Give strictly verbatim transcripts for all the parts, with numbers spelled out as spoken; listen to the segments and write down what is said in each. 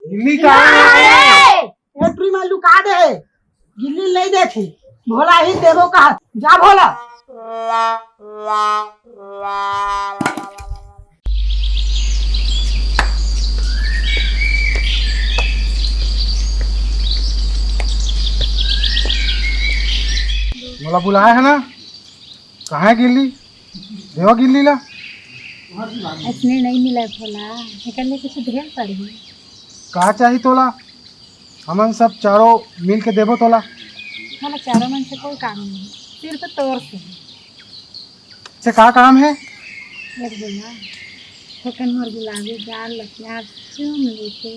गिल्ली कहाँ है? ए, टुरी मा लुका दे हे। गिल्ली नहीं देखी। भोला ही देबो कहा। जा भोला। मोला बुलाए हे ना? कहाँ हे गिल्ली? देवा गिल्ली ला। अइसने नहीं मिला भोला, एकर ले कुछ ढेर पड़ही। का चाही तोला? हमन सब चारों मिल के देबो तोला। मोला चारों मन से कोई काम नहीं, सिर्फ तोर से। से का काम हे? ए भोला, थोकन मोर गुलाबी गाल ला प्यार चूम लेते।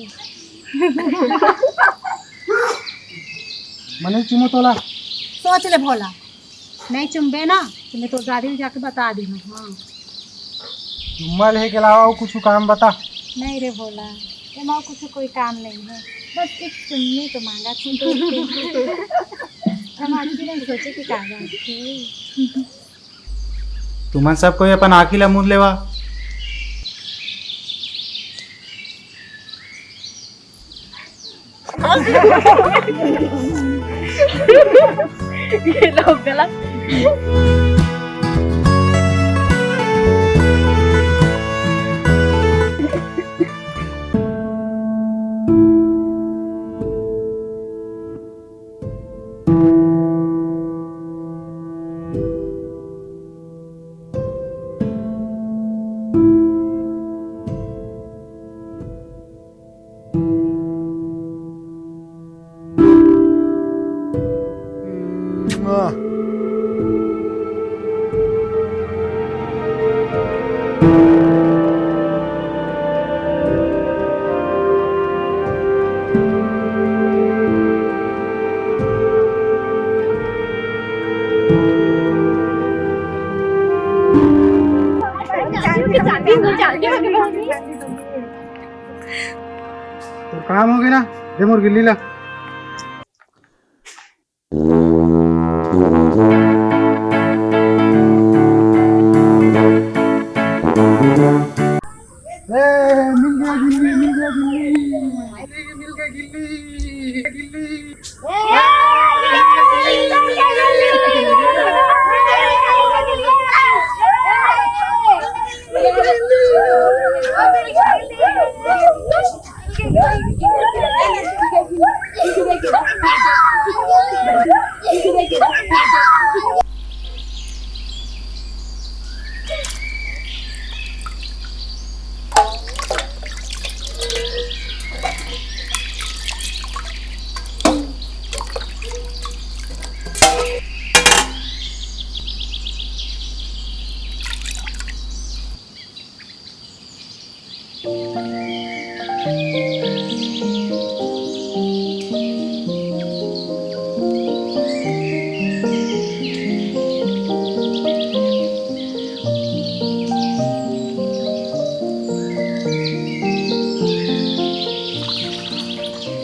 मने चुमो तोला। सोच ले भोला, नहीं चुमबे ना तो मैं तो दादी ला जाके बता दी हूँ। हाँ। चुम्मा लेहे के अलावा अउ कुछ काम बता। नहीं रे भोला, एमा कुछ कोई काम नहीं है, बस एक चुम्मी तो मांगा थी। हम आखिर में सोचे कि का बात थी। तुमन सब कोई अपन आँखी ला मूंद लेवा। ये लोग गलत। तो काम हो गया ना, दे मोर गिल्ली ला। ए, मिल गया गिल्ली, मिल गया गिल्ली, मिल गया गिल्ली, गिल्ली।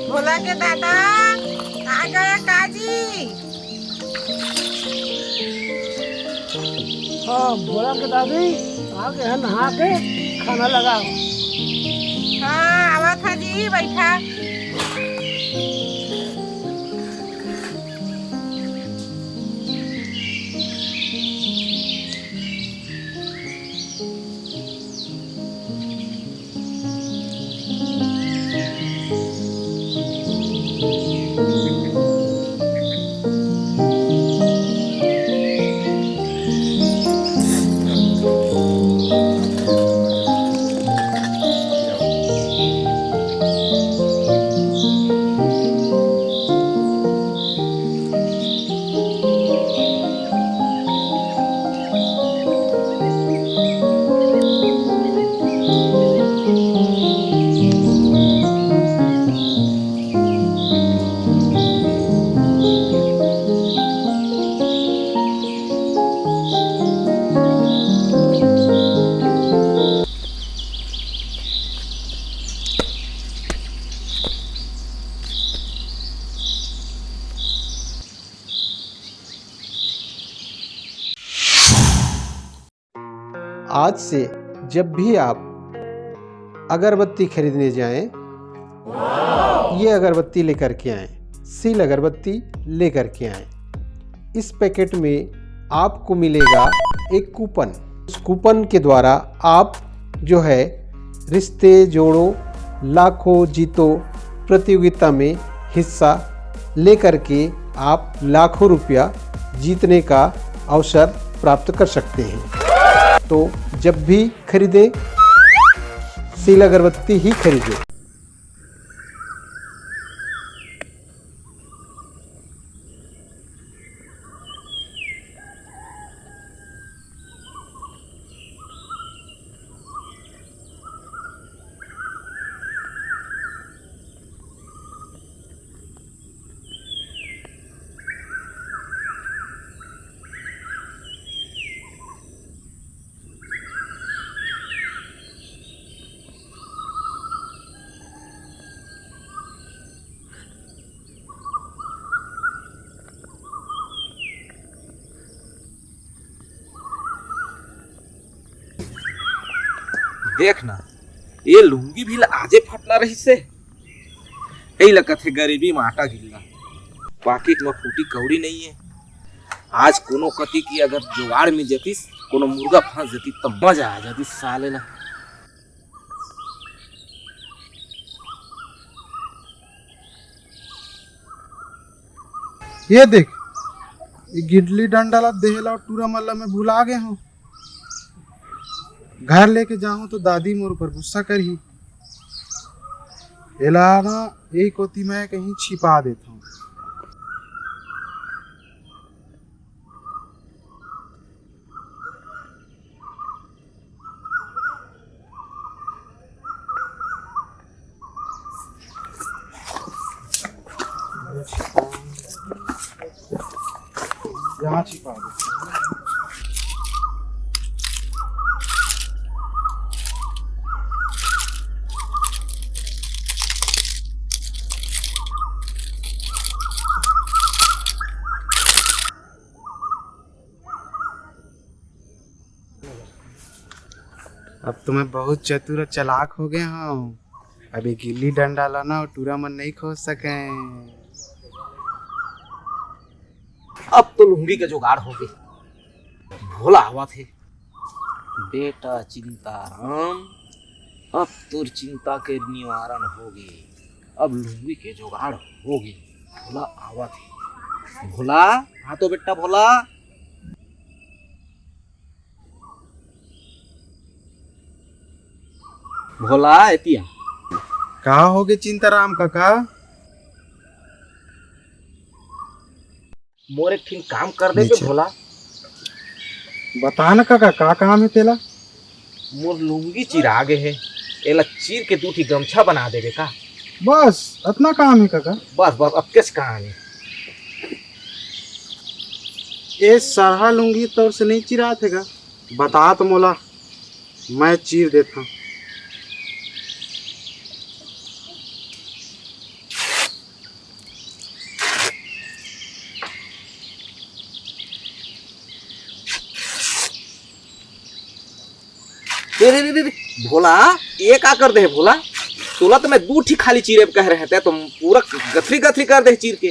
भोला के दादा, आ गया काजी। हाँ, भोला के दादी, आ गया, नहा के खाना लगाओ। हाँ, आवत हा जी, बैठा। आज से जब भी आप अगरबत्ती खरीदने जाएं, ये अगरबत्ती लेकर के आए, सील अगरबत्ती लेकर के आए। इस पैकेट में आपको मिलेगा एक कूपन। उस कूपन के द्वारा आप जो है रिश्ते जोड़ो लाखों जीतो प्रतियोगिता में हिस्सा लेकर के आप लाखों रुपया जीतने का अवसर प्राप्त कर सकते हैं। तो जब भी खरीदें, सील अगरबत्ती ही खरीदें। देख ना, ये लुंगी भी ला आजे फटना रहिस हे। यही लगत हे गरीबी में आटा गिल्ला, पाकिट में फूटी कौड़ी नहीं है। आज कोनो कति की अगर जुगाड़ मिल जातिस, कोनो मुर्गा फंस जातिस, त मजा आ जातिस साले ला। ये देख, ये गिल्ली डंडा ला देहे ला टूरा मन ला मैं भुला गे हूँ। घर लेके जाहूँ तो दादी मोर ऊपर गुस्सा करही। एला ना यही कोती मैं कहीं छिपा देता हूँ। यहाँ छिपा दो। अब तो मैं बहुत चतुर और चालाक हो गया हूँ। अब ये गिल्ली डंडा ला ना टूरा मन नहीं खोज सके। अब तो लुंगी के जुगाड़ हो गई। भोला आवत हे। बेटा चिंताराम, अब तोर चिंता के निवारण हो गे। अब लुंगी के जुगाड़ हो गे। भोला आवत हे। भोला, हाँ तो बेटा भोला। भोला, एतिया। का हो गे चिंताराम काका? मोर एक ठिन काम कर देबे भोला। बता न काका, का काम हे तेला? मोर लुंगी चिरा गे हे, एला चीर के दू ठी गमछा बना देबे का? बस अतना काम हे काका? बस, बस अतकेच काम हे। ए सरहा लुंगी तोर से नहीं चिरात हे गा? बता तो मोला, मैं चीर देथंव। रे, रे, रे, रे, भोला, ये का कर दे हे भोला? तोला तो मैं दू ठी खाली चीरे कह रहे थे, तुम पूरा गथरी गथरी कर दे चीर के।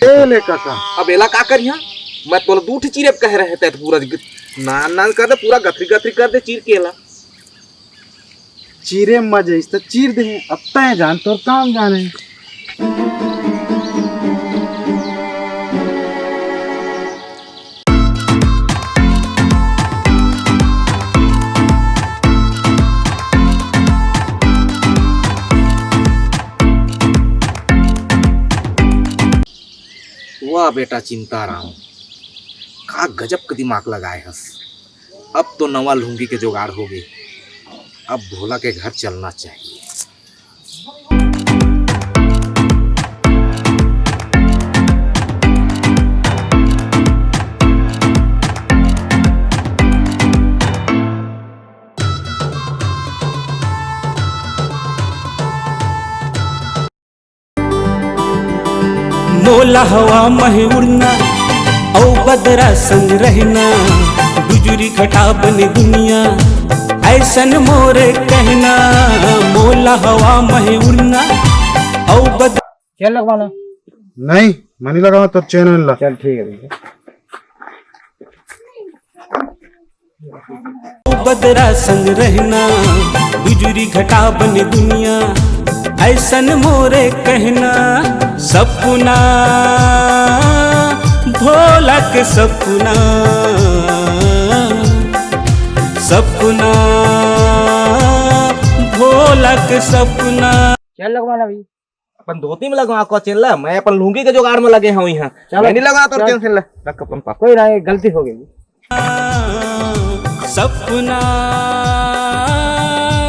ए ले काका। अब एला का करिहा? मैं तोला दू ठी चीरे कह रहे थे, पूरा नान नान कर दे, पूरा गथरी गथरी कर दे चीर के एला। चीरे म जइस त चीर देहे, अब तय जान तोर काम जाने। वाह बेटा चिंताराम, का गजब के दिमाग लगाए हस। अब तो नवा लुंगी के जुगाड़ हो गे। अब भोला के घर चलना चाहिए। मोला हवा महे उड़ना, अउ बदरा संग रहना, डुजुरी घटा बने दुनिया, ऐसन मोरे कहना, मोला हवा मही उड़ना, औ बद- चल लगवाना। नहीं, मैं नहीं लगावा तोर चैन ला। चल ठीक है भैया। बदरा संग रहना, बिजुरी घटा बने दुनिया, ऐसन मोरे कहना। सपना, भोला के सपना, सपना, भोला के सपना। चल लगवाना भाई। अपन धोती में लगवा को चेन ला, मैं अपन लुंगी के जुगाड़ में लगे हूँ यहाँ। चलो, मैं नहीं लगवा तोर चल। चेन सेन ला, रख अपन पास। कोई ना, ये गलती हो गई। सपना,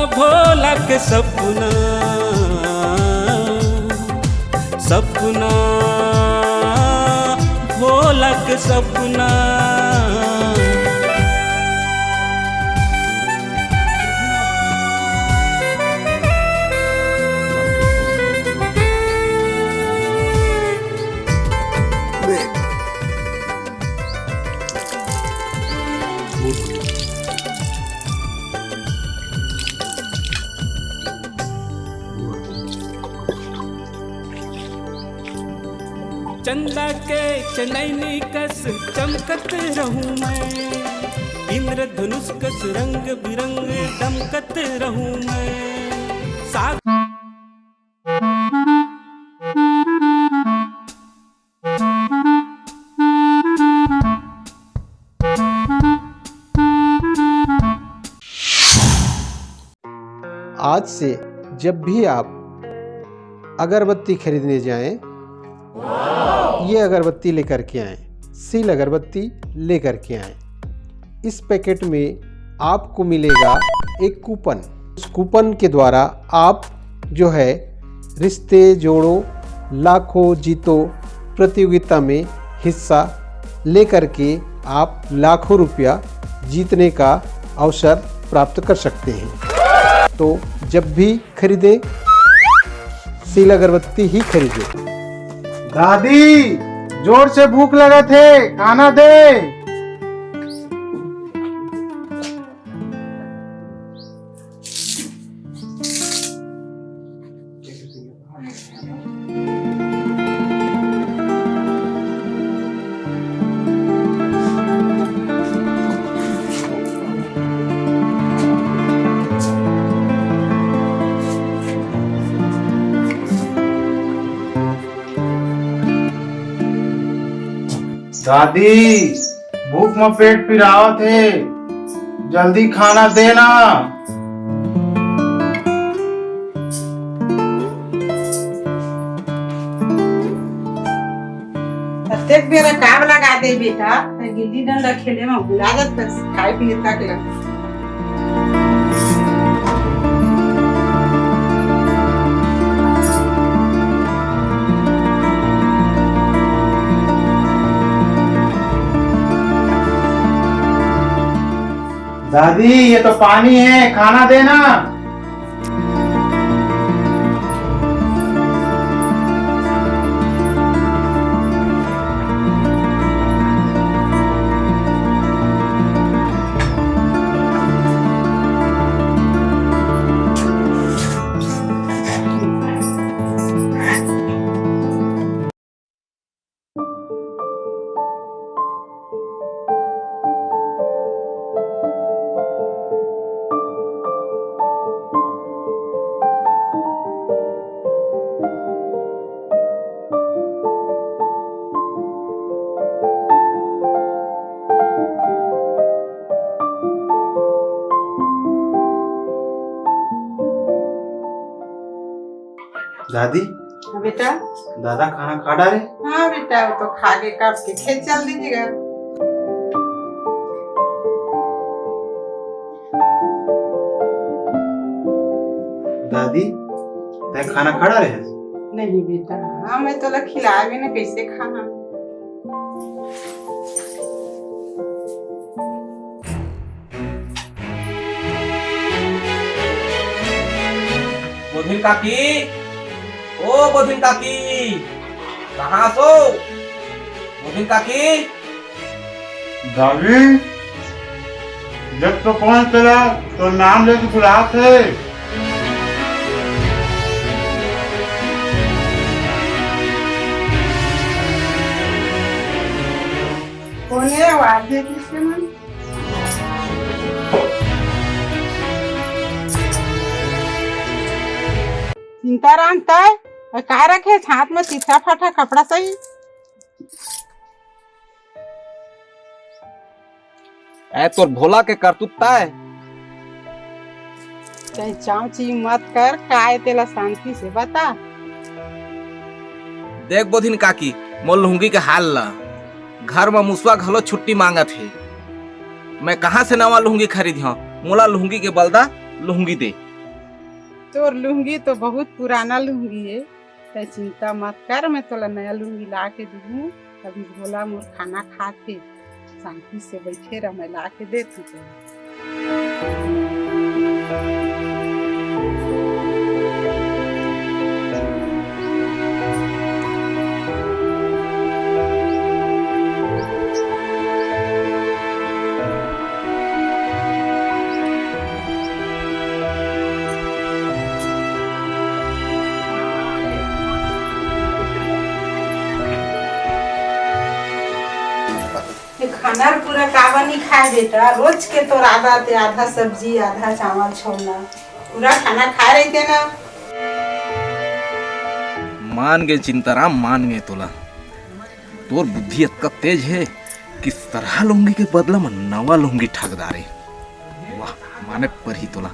भोला के सपना, सपना, भोला के सपना। चंदा के चनैनी कस चमकत रहूं मैं, इंद्रधनुष कस रंग बिरंग दमकत रहूं मैं। साथ आज से जब भी आप अगरबत्ती खरीदने जाएं, ये अगरबत्ती लेकर के आएं, सील अगरबत्ती लेकर के आएं। इस पैकेट में आपको मिलेगा एक कूपन। उस कूपन के द्वारा आप जो है रिश्ते जोड़ो, लाखों जीतो प्रतियोगिता में हिस्सा लेकर के आप लाखों रुपया जीतने का अवसर प्राप्त कर सकते हैं। तो जब भी खरीदें, सील अगरबत्ती ही खरीदें। दादी, जोर से भूख लगत हे, खाना दे। दादी, भूख म पेट पिरावत हे, जल्दी खाना देना। अतेक बेरा काब लगा दे बेटा, तैं गिल्ली डंडा खेले म भुला जात हस, खाए पिए तक ल। दादी, ये तो पानी है, खाना देना। दादी, हाँ बेटा। दादा खाना खा डारे? हाँ बेटा, वो तो खा के कब के खेत चल दीजिएगा। दादी, तैं खाना खा डारे हस? नहीं बेटा, हाँ, मैं तोला खिलावे ना, कैसे खाना। बोधिन काकी, ओ बोधिन काकी, कहाँ हस ओ? बोधिन काकी। दादी, जब तो कौन तेला तो नाम लेके बुलात हे। कोने आवाज दे किसके मन? चिंताराम तय, अउ का रखे हाथ में चिट्ठा फाटा कपड़ा सही? ए तोर भोला के करतूत तय। तय चाँव चीव मत कर, का ए तेला शांति से बता। देख बोधिन काकी, मोर लुंगी के हाल ला। घर म मुसवा घलो छुट्टी मांगत हे। मैं कहाँ से नवा लुंगी खरीद हूँ? मोला लुंगी के बलदा लुंगी दे। तोर लुंगी तो बहुत पुराना लुंगी हे, तय चिंता मत कर, मैं तोला नया लुंगी ला के दूहूँ। अभी भोला मोर खाना खात हे, शांति से बैठे रह, मैं ला के देत हूँ तोला। ये खाना पूरा काबर नहीं खाए बेटा? रोज के तोर आदत हे आधा सब्जी, आधा चावल छोड़ना। पूरा खाना खाए रहिते ना। मान गे चिंताराम, मान गे तोला। तोर बुद्धि अतका तेज हे कि सरहा लुंगी के बदला म नवा लुंगी ठग डारे। वाह, माने परही तोला।